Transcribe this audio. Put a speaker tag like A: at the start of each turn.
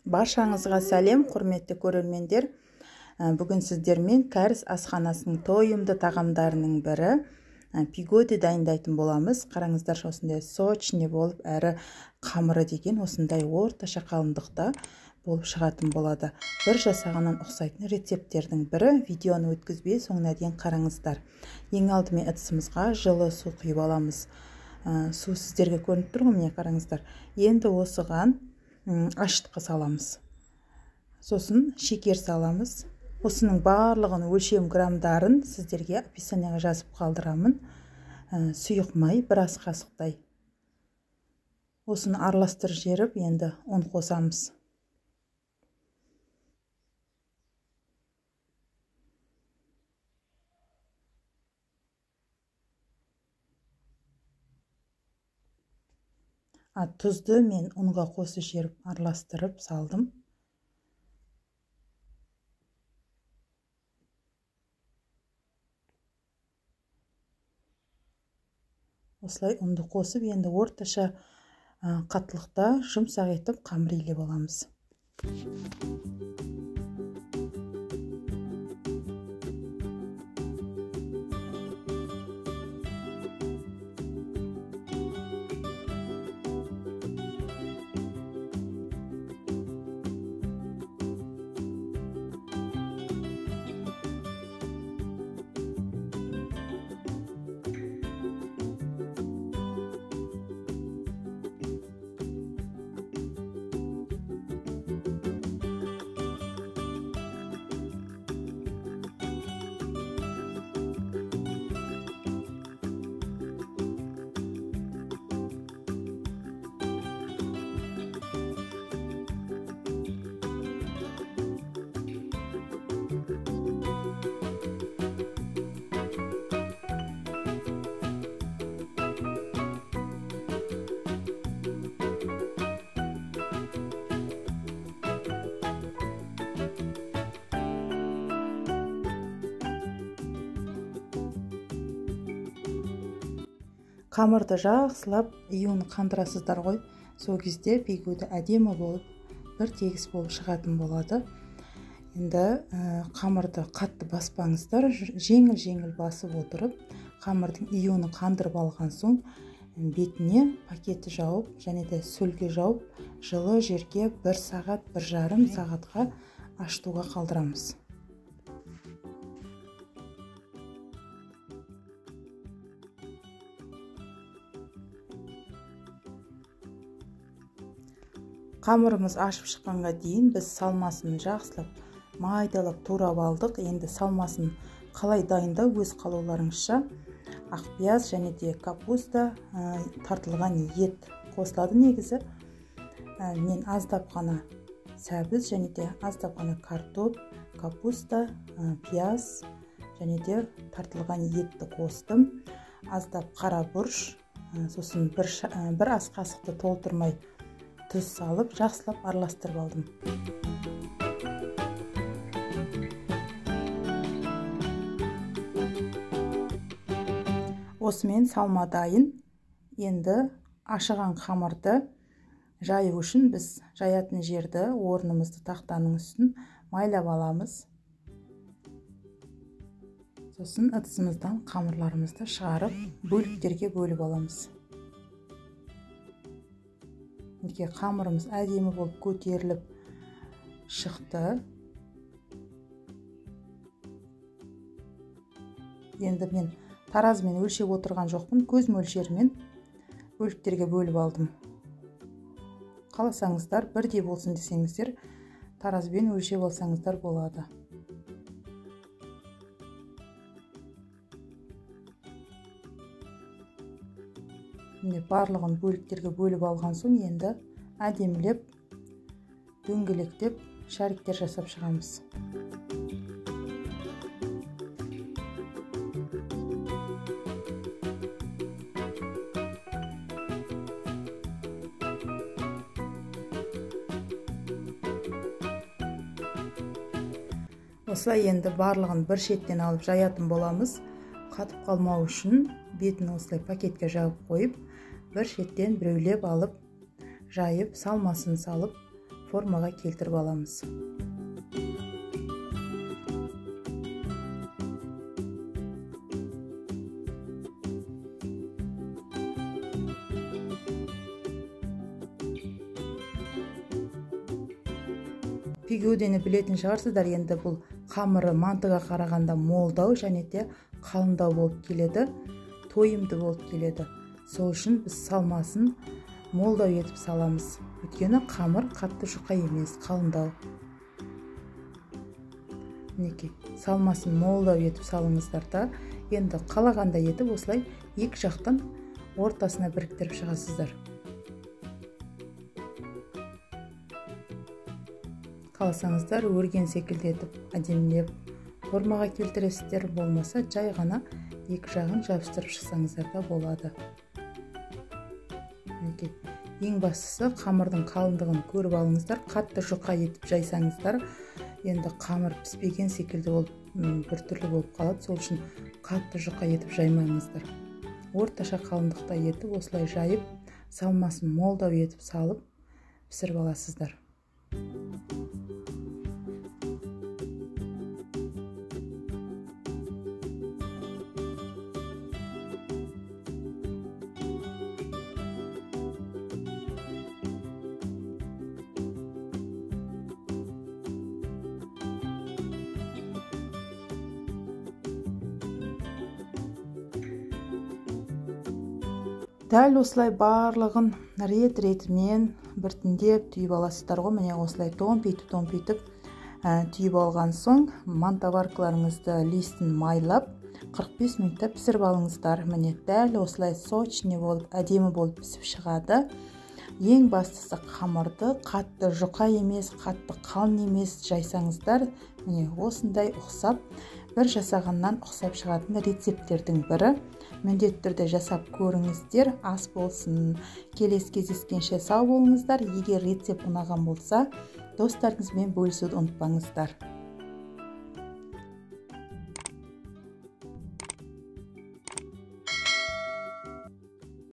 A: Баршаңызға сәлем, құрметті көрермендер. Бүгін сіздермен кәріс асханасының тойымды тағамдарының бірі пигоди дайындайтын боламыз. Қараңыздаршы, осындай сочный болып, әрі қамыры деген осындай орташа қалыңдықта болып шығатын болады. Бір жасағаннан ұқсайтын рецепттердің бірі. Видеоны өткізбей соңына дейін қараңыздар. Ең алдымен ыдысымызға жылы су құйып аламыз. Су сіздерге көрініп тұр ғой, міне қараңыздар. Енді осыған ашытқы саламыз. Сосын шекер саламыз. Осының барлығын өлшем грамдарын сіздерге описанияға жазып қалдырамын. Сұйық май бір ас қасықтай. Осыны араластырып жіберіп, енді ұн қосамыз. Тұзды мен ұнға қосып жіберіп араластырып салдым. Осылай ұнды қосып, енді орташа қаттылықта жұмсақ етіп қамыр илеп аламыз. Қамырды жақсылап июні қандырасыздар ғой, сол кезде пигоди әдемі болып, бір тегіс болып шығатын болады. Енді қамырды қатты баспаңыздар, жеңіл-жеңіл басып отырып, қамырдың июні қандырып алған соң бетіне пакеті жауып, және де сөлге жауып, жылы жерге 1 сағат, 1,5 сағатқа ашытуға қалдырамыз. Қамырымыз ашып шыққанға дейін біз салмасын жақсылап майдалап турап алдық. Енді салмасын қалай дайындау өз қалауларыңызша. Ақ пияз және де капуста, тартылған ет қосылады негізі. Мен аздап қана сәбіз және де аздап қана картоп, капуста, пияз және де тартылған етті қостым. Аздап қара бұрыш, сосын бір ас қасықты толтырмай тұз салып, жақсылап араластырып алдым. Осымен салма дайын. Енді ашыған қамырды жаю үшін біз жаятын жерді, орнымызды тақтаның үстін майлап аламыз. Сосын ыдысымыздан қамырларымызды шығарып, бөліктерге бөліп аламыз. Мінекей қамырымыз әдемі болып көтеріліп шықты. Енді мен таразымен өлшеп отырған жоқпын, көз мөлшерімен бөліктерге бөліп алдым. Қаласаңыздар, бірдей болсын десеңіздер, таразбен өлшеп алсаңыздар болады. Міне барлығын бөліктерге бөліп алған соң енді әдемілеп дөңгелектеп шариктер жасап шығамыз. Осылай енді барлығын бір шеттен алып жаятын боламыз. Қатып қалмау үшін бетін осылай пакетке жауып қойып, бір шеттен біреулеп алып жайып, салмасын салып формаға келтіріп аламыз. Пигодені білетін шығарсыздар, енді бұл қамыры мантыға қарағанда молдау және де қалыңдау болып келеді, тойымды болып келеді. Сол үшін біз салмасын молдау етіп саламыз. Өйткені қамыр қатты жұқа емес, қалыңдау. Мінекей, салмасын молдау етіп салыңыздар да, енді қалағандай етіп осылай екі жақтан ортасына біріктіріп шығасыздар. Қаласаңыздар өрген секілді етіп әдемілеп формаға келтіресіздер, болмаса жай ғана екі жағын жабыстырып шықсаңыздар да болады. Мінекей, ең бастысы қамырдың қалыңдығын көріп алыңыздар. Қатты жұқа етіп жайсаңыздар, енді қамыр піспеген секілді болып біртүрлі болып қалады. Сол үшін қатты жұқа етіп жаймаңыздар. Орташа қалыңдықта етіп осылай жайып, салмасын молдау етіп салып пісіріп аласыздар. Дәл осылай барлығын рет-ретімен біртіндеп түйіп аласыздар ғой. Міне осылай томпитіп түйіп алған соң мантоваркаларыңызды листін майлап 45 минутта пісіріп алыңыздар. Міне дәл осылай сочный болып, әдемі болып пісіп шығады. Ең бастысы қамырды қатты жұқа емес, қатты қалың емес жайсаңыздар, міне осындай ұқсап, бір жасағаннан ұқсап шығатын рецепттердің бірі. Міндетті түрде жасап көріңіздер, ас болсын. Келесі кездескенше сау болыңыздар. Егер рецепт ұнаған болса, достарыңызбен бөлісуді ұмытпаңыздар.